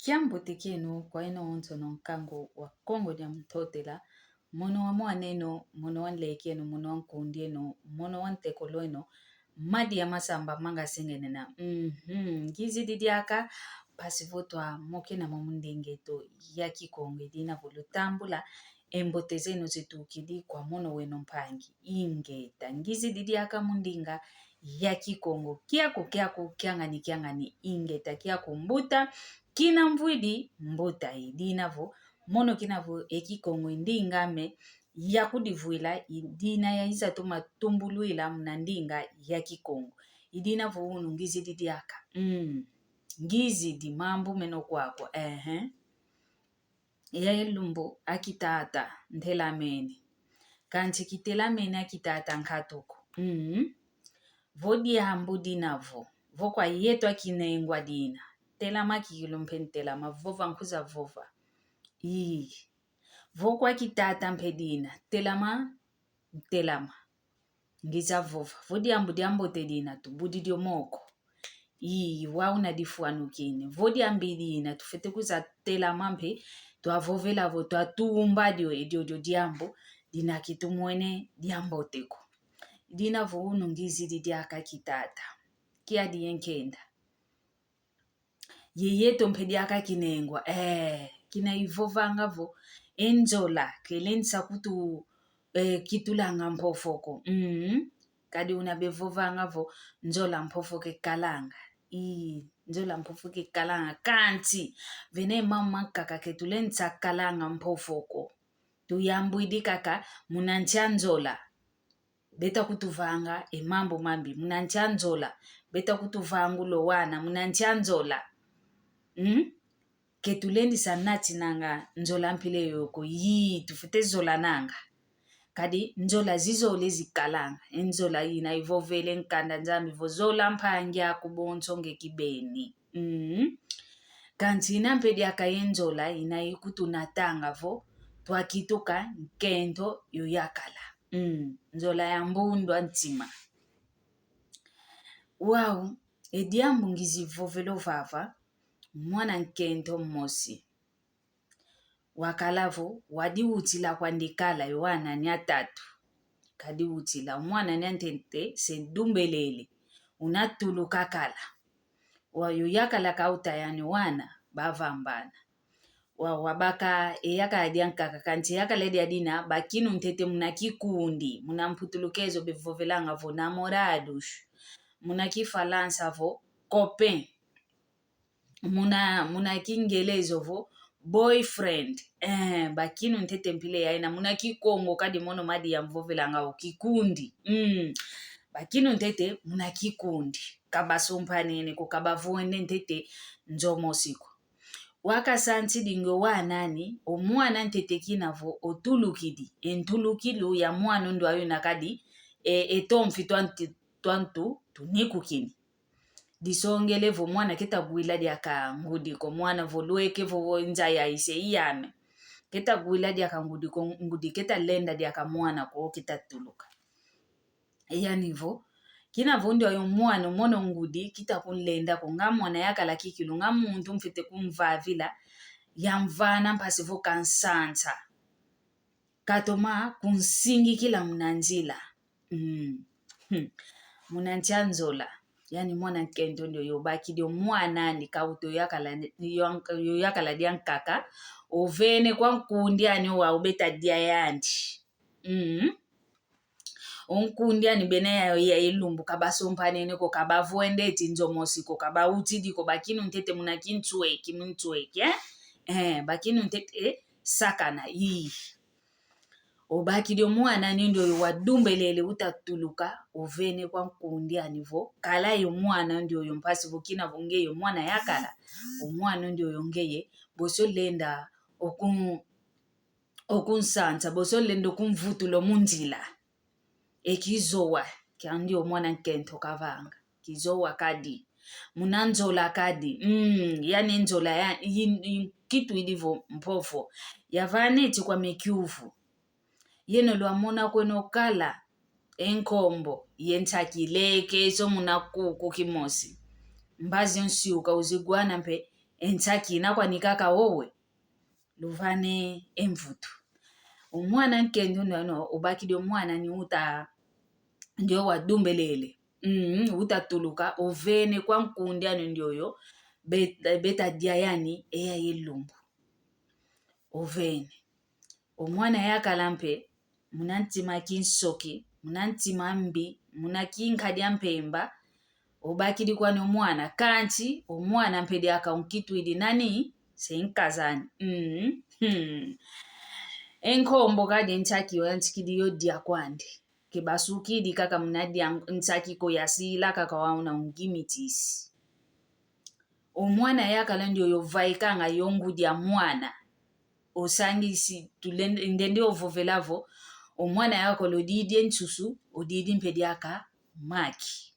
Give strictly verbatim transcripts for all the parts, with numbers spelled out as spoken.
Kiambote kieno kwa eno onsono nkangu wa Kongo dia Ntotela, mono wa mwan'eno, mono wa nlek'eno, mono wa nkund'eno, mono wa ntekol'eno, madi ya masamba manga sengenena. Mhm. Ngizidi diaka, mpasi vo twamokena mo mu nding'eto ya Kikongo, idina vo lutambula, e mbote zeno zitukidi kwa mono weno mpangi. Ingeta, ngizidi diaka mu ndinga ya Kikongo. Kiaku, kiaku, kiangani, kiangani, ingeta, kiaku mbuta, kina mvwidi mbuta, idina vo, mono kina vo e Kikongo i ndinga ame ya kudivwila, idina ya iza toma tumbulwila muna ndinga ya Kikongo. Idina vo unu ngizidi diaka. Mm. Ngizidi mambu meno kwakwa. Ehe. Ya ilumbu akitata ntelamene. Kansi kitelamene akitata nkatuku. Mm. Vo diambu dina vo. Vo kwa yeto akinengwa dina. Telama kikilu mpe ntelama, vova nkuza vova. Ii. Vo kwa kitata mpe dina. Telama, ntelama. Ngiza vova. Vo diambu diambote dina, tubudi dio moko. Ii, wau nadifwanukine. Vo diambi dina, tufwete kuza telama mpe, twavovela vo, twatumba dio, e diodio diambu, dina kitumwene diambote ko. Dina vo unu ngizidi diaka kitata. Kiadi ye nkenda. Ye yeto mpe diaka kinengwa, eh, kina ivovanga vo, e nzola, kelendisa kutu, eh, kitulanga mpofoko. Mm. Kadi una bevovanga vo, nzola mpofoko ekalanga. Ii, nzola mpofoko ekalanga. Kansi, vene mama nkaka ketulendisa kalanga mpofoko. Tuyambwidi kaka, muna nsi a nzola. Beta kutuvanga e mambu mambi, muna nsi a nzola. Beta kutuvangula o wana, muna nsi a nzola. Mm? Ketulendisa natinanga nzola mpila yoyo ko, yii, tufwete zolananga. Kadi nzola zizole zikalanga. E nzola ina ivovele nkanda Nzambi vo zola mpangi aku bonso nge kibeni. Mm. Kansi ina mpe diaka ye nzola ina ikutunatanga vo twakituka nkento yo yakala. Mm. Nzola ya mbundu a ntima. Wau, e diambu ngizi vovelo vava, mwana nkento mosi. Wakala vo, wadiwutila kwandi kala, yo wana ni atatu. Kadiwutila, o mwana ni antete se dumbelele, unatuluka kala. Wa yo yakala kauta yani wana, bavambana. Wa, wabaka e yakala diankaka, kansi e yakala dia dina, bakinu ntete muna kikundi, muna mputulukezo bevovelanga vo namorados, muna kifalansa vo copain. Muna, muna kingelezo vo boyfriend. Eh, bakinu ntete mpila yaina. Muna Kikongo kadi mono madi yamvovelanga o kikundi. Mm. Bakinu ntete muna kikundi. Kabasompanene ko, kabavwende ntete nzo mosi ko. Wakasansidingi o wana ani, o mwana ntete kina vo otulukidi. E ntulukilu ya mwana ndwayo na kadi, e, e tomfi twanti, twantu tunikukini. Disongele vo mwana keta wila diaka ngudi ko, mwana vo lweke vo, vo nza yaise iyame. Keta wila diaka ngudi ko, ngudi keta lenda diaka mwana ko, keta tuluka. Yani vo, kina vo ndioyo mwana, mono ngudi, kita kunlenda ko, nga mwana yakala kikilu, nga muntu mfwete kumvavila, yamvana mpasi vo kansansa. Katoma kunsingikila muna nzila. Mm. Hmm. Muna nsi a nzola. Yani mwana nkento ndioyo obakidi o mwana ani kauta o yakala, yo, yo yakala diankaka. Ovene kwa nkundi ani owa obeta dia yandi. Mm. O nkundi ani bena ya, ya ilumbu kabasompanene ko, kabavwende ti nzo mosi ko, kabawutidi ko, bakinu ntete muna kinsweki, munsweki, eh? Eh, bakinu ntete, eh, sakana, ii. Obakidi o mwana ani ndioyo wadumbelele utatuluka, ovene kwa nkundi ani vo, kala yo mwana ndioyo mpasi vo kina vo ngeye o mwana yakala, o mwana ndioyo ngeye, bosi olenda oku, okunsansa, bosi olenda okumvutula o munzila. E kizowa kiandi o mwana nkento kavanga. Kizowa kadi. Muna nzola kadi. Mm, yani nzola ya, yi, yi, kitwidi vo mpofo. Yavana eti kwame kiuvu. Yeno lwamona kweno kala. E nkombo. Ye ntakileke, so muna kuku kimosi. Mbazi o nsiuka uziwana mpe. E nsaki ina kwani kaka wowe. Luvane e mvutu. O mwana nkento ndioyo ubakidi o mwana ni uta, ndioyo wadumbelele. Mm, uta tuluka, ovene kwa nkundi anu ndioyo, bet-, beta dia yani, e yayi lumbu. Ovene. O mwana yakala mpe, muna ntima kinsoki, muna ntima mbi, muna kinkadi a mpemba, obakidi kwani o mwana, kanti o mwana mpe diaka onkitwidi nani, se nkaz'ani. Mm, hmm. E nkombo kadi e nsaki yo yantikidi yo dia kwandi. Ke basukidi kaka muna dia nsaki ko, yasila kaka wau na ungimitisi. O mwana yakala ndioyo vaikanga yo ngudi a mwana. Osangisi tulende, ndende ovovela vo, o mwana yakala odidi e nsusu, odidi mpe diaka maki.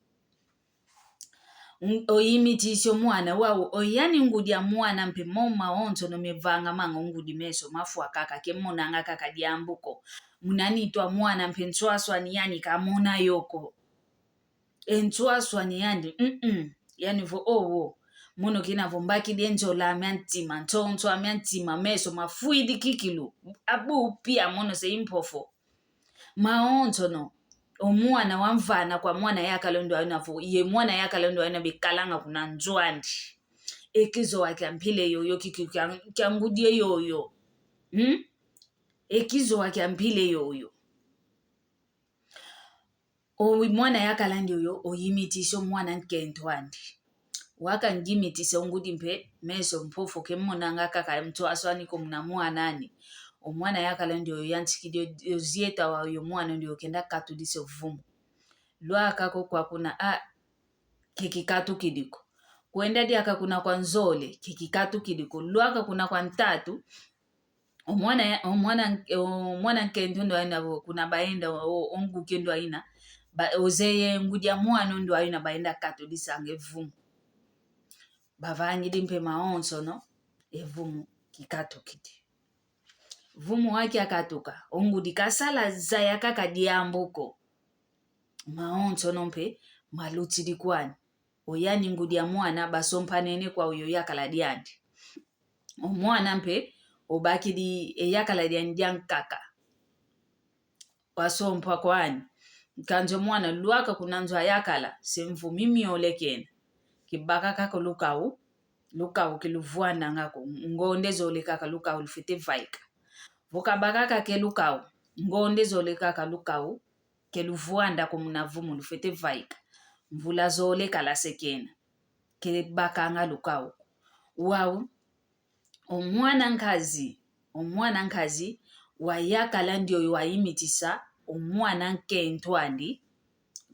N-, oyimitisi o mwana wau, o yani ngudi a mwana mpe mo mawonsono mevangamanga o ngudi, meso mafwa kaka, ke monanga kaka diambu ko. Muna nitu a mwana mpe nswaswani yani kamona yo ko. E nswaswani yandi, mm-mm. Yani vo, owo. Mono kina vo mbakidi e nzola ame a ntima, nsonso ame a ntima, meso mafwidi kikilu. Abu pia mono se impofo. Mawonsono, o mwana wamvana kwa mwana yakala ndioyo ina vo, ye mwana yakala ndioyo ina bekalanga kuna nzo andi. E kizowa kia mpila yoyo, ki-, ki-, kia, kia ngudi yoyo. Hmm? E kizowa kia mpila yoyo. O mwana yakala ndioyo oyimitisa o mwana nkento andi. Waka ngimitisa o ngudi mpe, meso mpofo ke monanga kaka nswaswani ko muna mwana ani. O mwana yakala ndioyo yantikidi o, o zieta wa yo mwana ndioyo kenda katudisa o vumu. Lwaka ko kwa kuna, a, ke kikatukidi ko. Kwenda diaka kuna kwa nzole, ke kikatukidi ko. Lwaka kuna kwa ntatu, o mwana ya-, o mwana, o mwana nkento ndioyo ina vo kuna baenda, o, o nguki ndioyo ina, ba-, ozeye ngudi a mwana ndioyo ina baenda katudisanga e vumu. Bavangidi mpe mawonsono, e vumu kikatukidi. Vumu wa kiakatuka, o ngudi kasala zaya kaka diambu ko. Mawonsono mpe malutidi kwani. O yani ngudi a mwana basompanene kwa oyo yakala diandi. O mwana mpe obakidi e yakala diandi diankaka. Wasompa kwani. Kansi o mwana lwaka kuna nzo ayakala, se mvu mimi olekena. Kibaka kaka lukau, lukau ke luvwandanga ko. Ngonde zole kaka lukau lufwete vaika. Vo kabaka kaka e lukau, ngonde zole kaka lukau ke luvwanda ko muna vumu, lufwete vaika. Mvula zole kala se kena, ke bakanga lukau. Wau, o mwana nkazi, o mwana nkazi wayakala ndioyo wayimitisa o mwana nkento andi,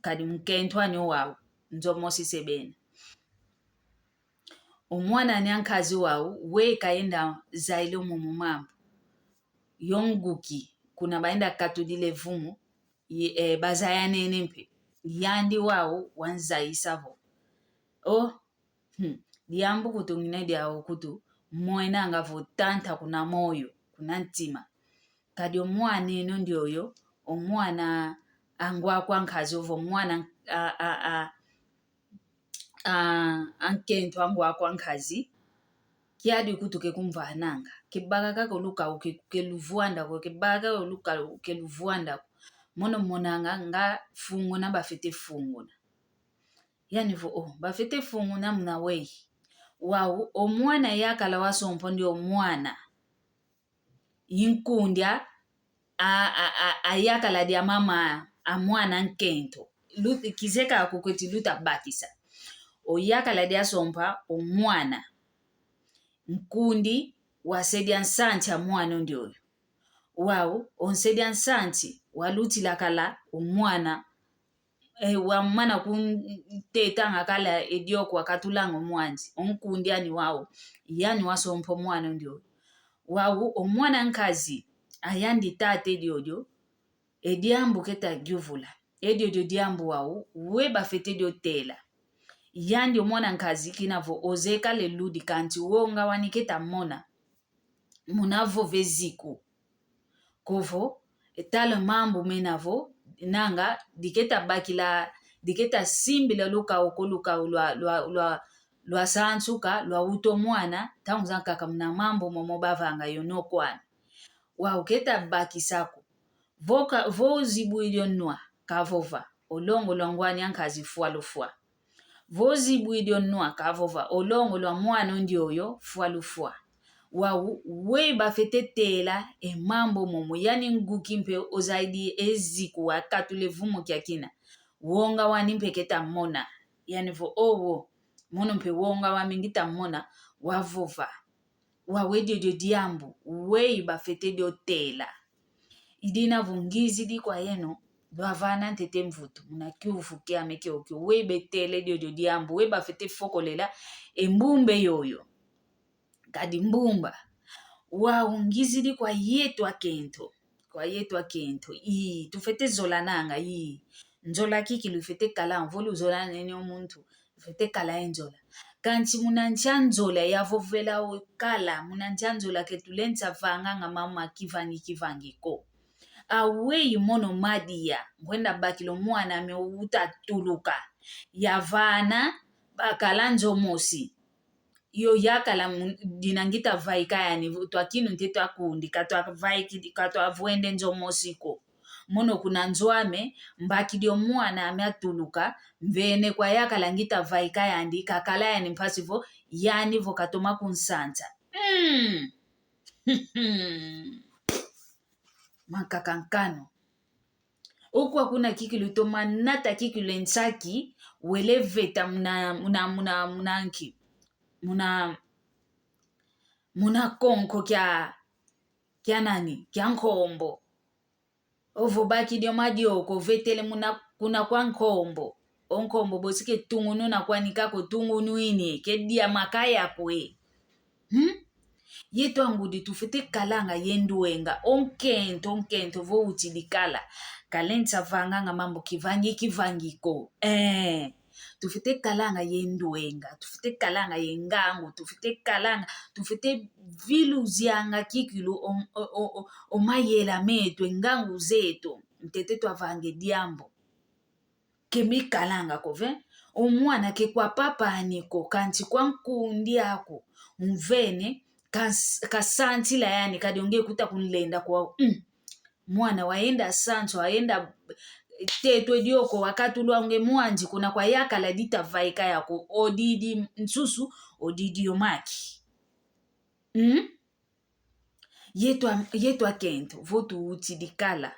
kadi nkento ani wau, nzo mosi se bena. O mwana ani a nkazi wau, weka enda zaila o momo mambu. Yo nguki, kuna baenda katudila e vumu, ye, eh, bazayanene mpe. Yandi wau wanzayisa vo, oh, hmm, diambu kutu ngina diau kutu, mwenanga vo tanta kuna moyo, kuna ntima. Kadi o mwana eno ndioyo, o mwana a ngwakwa nkazi ovo mwana a, a, a, a, a nkento a ngwakwa nkazi, kiadi kutu ke kumvananga. Kibaka kaka lukau ke, ke luvwanda ko, kibaka kaka lukau ke luvwanda ko. Mono monanga nga funguna bafwete funguna. Yani vo, oh, bafwete funguna muna weyi. Wau, o mwana yakala wasompa ndioyo mwana. I nkundi a, a, a, a yakala dia mama a mwana nkento. Lut-, kizeka kukweti luta bakisa. O yakala dia sompa o mwana. Nkundi wa se dia nsanti a mwana ndioyo. Wau, o nse dia nsanti, walutila kala o mwana, eh, wamana kuntetanga kala e dioko wakatulanga o mwanzi, o nkundi ani wau, yani wasompa o mwana ndioyo. Wau, o mwana nkazi, ayandi tata e diodio, e diambu keta yuvula. E diodio diambu wau, we bafwete dio tela. Yandi o mwana nkazi kina vo ozeye kala e ludi kanti wo nga wani keta mona. Muna vova e ziku. Kovo, e tala mambu mena vo, nanga, diketa bakila, diketa simbila lukau ko lukau lwa, lwa, lwa, lwasansuka, lwawuta o mwana, ntangu zankaka muna mambu momo bavanga yo noko ame. Wau keta bakisa ko. Vo ka, vo zibwidi o nwa, kavova, o longo lwa ngwani a nkazi fwa lufwa. Vo zibwidi o nwa, kavova, o longo lwa mwana o ndioyo fwa lufwa. Wau, weyi bafete tela e mambu momo, yani ngu ki mpe ozaidi e ziku wakatula e vumu kiakina. Wonga wani mpe keta mona. Yani vo, owo, mono mpe wonga wami ngita mona, wavova. Wau e diodio diambu, weyi bafete dio tela. I dina vo ngizidi kwa yeno, lwavana ntete mvutu, muna kiuvu kiame kiokio, weyi betele diodio diambu, weyi bafete fokolela e mbumba yoyo. Kadi mbumba. Wau ngizidi kwa yeto akento. Kwa yeto akento. Ii, tufete zolananga, ii. Nzola kikilu ifete kala, vo luzolana ne o muntu, lufete kala e nzola. Kansi muna nsi a nzola yavovela o kala, muna nsi a nzola ke tulenda vanganga mama kivangi kivangi ko. Aweyi mono madia, ngwenda bakila o mwana ame uta tuluka. Yavana, bakala nzo mosi. Yo yakala mu-, dina ngita vaika yani, twakinu nte twakundi, katwavaiki, katwavwende nzo mosi ko. Mono kuna nzo ame, mbakidi o mwana ame atuluka, mvene kwa yakala ngita vaika yandi, kakala yani mpasi vo, yani vo katoma kunsansa. Mm. Mankaka nkanu. Okwa kuna kikilu toma nata kikilu e nsaki, wele veta muna, muna, muna, muna nki. Muna, muna konko kia, kia nani? Kia nkombo. Ovo bakidi o madioko, vetele muna, kuna kwa nkombo. O nkombo bosi ke tungununa kwani kako tungunwini, ke dia makaya kwe. Hmm? Yeto angudi tufete kalanga ye ndwenga, o nkento, o nkento vo utidi kala. Kalenda vanganga mambu kivangi, kivangi ko. Eh, tufete kalanga ye ndwenga, tufete kalanga ye ngangu, tufete kalanga, tufete viluzianga kikilu o, o, o, o, o mayela meto, e ngangu zeto, ntete twavanga e diambu. Ke mikalanga ko ve, o mwana ke kwa papa ani ko, kansi kwa nkundi aku, umvene, kas-, kasansila yani, kadi onge kuta kunlenda kwa, mm. Mwana wayenda sanso, wayenda tetwa e dioko, wakatulwa onge mwanzi, kuna kwa yakala dita vaika yako, odidi nsusu, odidi o maki. Mm? Yeto a-, yeto akento, vo tuutidi kala.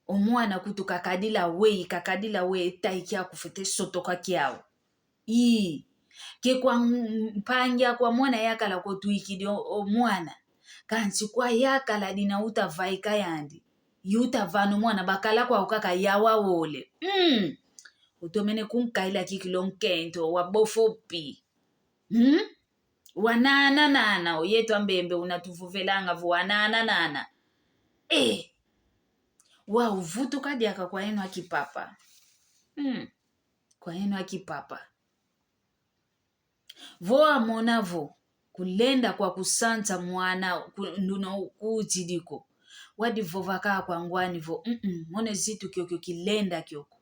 O mwana kutu kakadila weyi, kakadila weyi, e tayi kiaku fete sotoka kiau. Ii. Ke kwa m-, mpangi aku a mwana yakala ko twikidi o, o mwana. Kansi kwa yakala dina uta vaika yandi. Yuta vana o mwana bakala kwau kaka yawa wole. Mm. Utomene kunkaila kikilu o nkento, wa bofo pi. Hmm? Wanana nana, o yeto a Mbembe una tuvovelanga vo wanana nana. Eh. Wau vutuka diaka kwa yeno akipapa. Hmm. Kwa yeno akipapa. Vo wamona vo kulenda kwa kusansa mwana ku-, nduna kuutidi ko. Wadi vova kaka kwa ngwani vo, mm-mm, mono e zitu kiokio kilenda kio ko.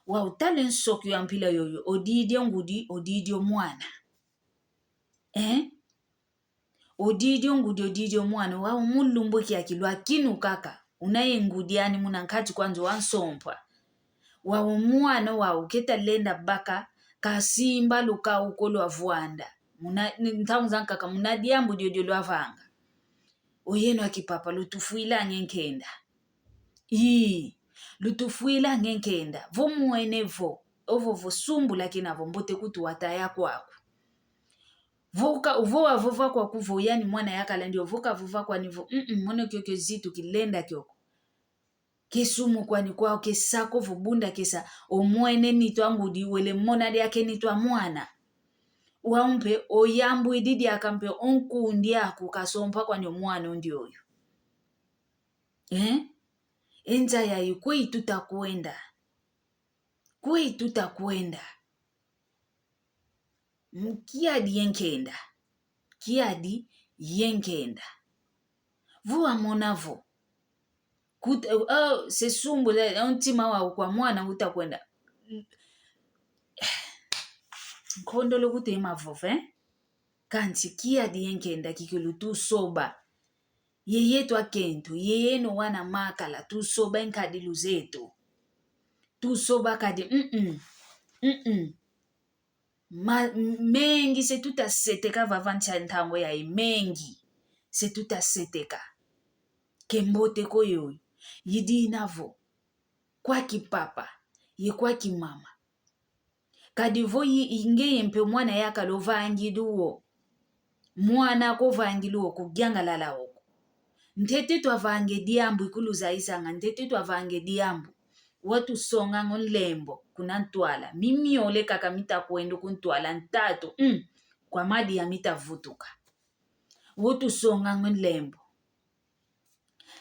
Wau tala e nsokio ya mpila yoyo, odidi o ngudi, odidi o mwana. Eh? Odidi o ngudi, odidi o mwana, wau mu lumbu kiaki lwakinu kaka, una ye ngudi ani muna nkati kwa nzo wansompwa. Wau mwana wau keta lenda baka, kasimba lukau ko lwavwanda. Muna, n-, ntangu zankaka muna diambu diodio lwavanga. O yeno akipapa lutufwilanga e nkenda. Ii, lutufwilanga e nkenda. Vo mwene vo, ovo vo sumbula kina vo mbote kutu wataya kwaku. Vo ka-, vo wavova kwaku vo yani mwana yakala ndio, vo kavova kwani vo, mm-mm, mono kiokio zitu kilenda kio ko. Ke sumu kwani kwau, ke sa ko vo bunda ke sa, o mwene nitu a ngudi wele mona diaka e nitu a mwana. Wau mpe, oyambwidi diaka mpe o nkundi aku kasompa kwani o mwana o ndioyo. Eh? E nza yayi kweyi tuta kwenda? Kweyi tuta kwenda? Mm, kiadi ye nkenda. Kiadi ye nkenda. Vo wamona vo. Kut-, oh, se sumbula, o ntima wau kwa mwana uta kwenda. Mm. Nkondolo kutema vova, eh? Kansi kiadi ye nkenda kikilu tusoba. Ye yeto akento, ye yeno wana makala, tusoba e nkadilu zeto. Tusoba kadi, mm-mm, mm-mm. Ma, mengi se tutaseteka vava nsi a ntangu yayi, mengi se tutaseteka. Ke mbote ko yoyo, i dina vo, kwa kipapa, ye kwa kimama. Kadi vo yi-, i ngeye mpe mwana yakala ovangidi wo. Mwana ko ovangidi wo, kuyangalala wo ko. Ntete twavanga e diambu, ikuluzayisanga, ntete twavanga e diambu. Watusonganga o nlembo kuna ntwala. Mi miole kaka mita kwenda ku ntwala ntatu, mm, kwa madia mita vutuka. Watusonganga o nlembo.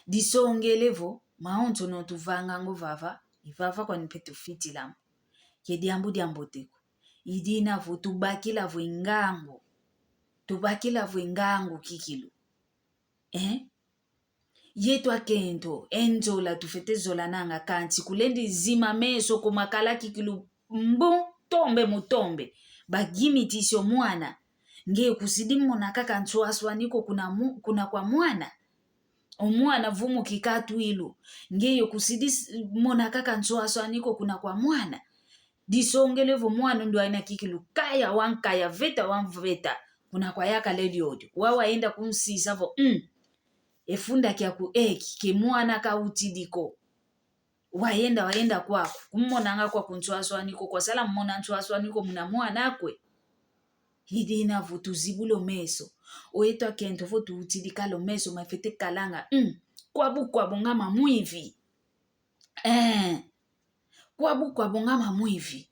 Disongele vo, mawonsono tuvanganga o vava, i vava kwani mpe tufitila mo. Ke diambu dia mbote ko. I dina vo tubakila vo e ngangu. Tubakila vo e ngangu kikilu. Eh? Yeto akento, e nzola tufete zolananga kansi kulendi zima meso ko makala kikilu mbu, tombe mu tombe. Bagimitisio mwana. Nge kusidi mona kaka nswaswani ko kuna mu-, kuna kwa mwana. O mwana vumu kikatwilu. Nge yo kusidi s-, mona kaka nswaswani ko kuna kwa mwana. Disongele vo mwana ndwani kikilu kaya wa nkaya, veta wa mveta. Kuna kwa yakala e diodio. Wawa enda kunsisa vo, mm. E funda kiaku eki, ke mwana kautidi ko. Wayenda, wayenda kwaku. Kumonanga kwaku nswaswani ko, kwasala mona nswaswani ko muna mwana kwe. I dina vo tuzibula o meso. O yeto akento vo tuutidi kala o meso mafete kalanga. Mm. Kwabu, kwabu nga mamwivi. Eh. Kwabu, kwabu nga mamwivi.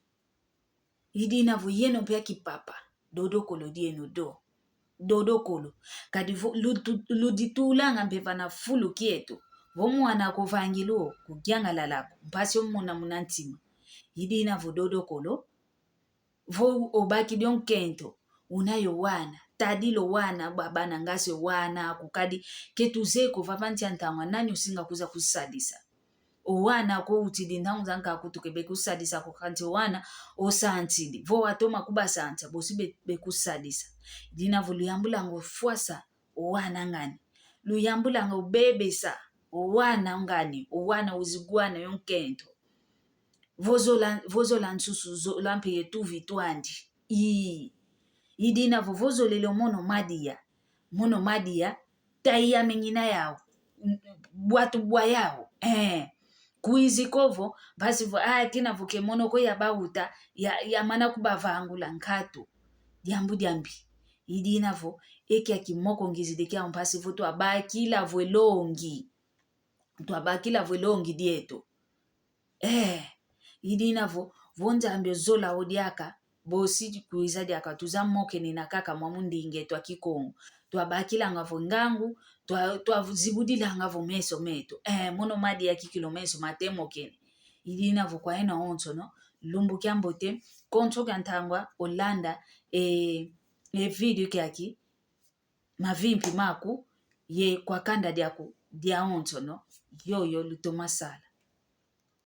I dina vo yeno mpe akipapa, dodokolo dieno do. Dodokolo. Kadi vo lutu-, luditulanga mpe vana fulu kieto. Vo mwana ko ovangidi wo, kuyangalala ko, mpasi omona muna ntima. I dina vo dodokolo. Vo obakidi o nkento, una yo wana, tadila o wana, baba na ngasi o wana aku kadi, ke tuzeye ko vava nsi a ntangwa nani osinga kuza kusadisa. O wana ko utidi ntangu zankaka kutu ke bekusadisa ko kansi o wana osansidi. Vo watoma kubasansa, bosi be-, bekusadisa. Dina vo luyambulanga ofwasa o wana ngani. Luyambulanga obebesa o wana ngani, o wana ozigwana yo nkento. Vo zola, vo zola nsusu, zola mpe ye tuvi twandi. Ii. I dina vo, vo zolele o mono madia. Mono madia, taiya me ngina yau. Bwatu bwa yau. Eh. Kuizi ko vo, mpasi vo, ah, kina vo ke mono ko yabauta, ya, yamana kubavangula nkatu. Diambu diambi. I dina vo, e kia kimoko ngizidi kiau mpasi vo twabakila vo e longi. Twabakila vo e longi dieto. Eh, i dina vo, vo Nzambi ozola o diaka, bosi kwiza diaka tuza mokene na kaka mwa mundinga eto a Kikongo. Twabakilanga vo ngangu, twa-, twazibudilanga vo meso meto. Eh, mono madia kikilu meso matemokene. I dina vo kwa yeno awonsono, lumbu kiambote, konso kia ntangwa olanda, eh, e video kiaki, mavimpi maku, ye kwa kanda diaku diawonsono, yoyo lutoma sala.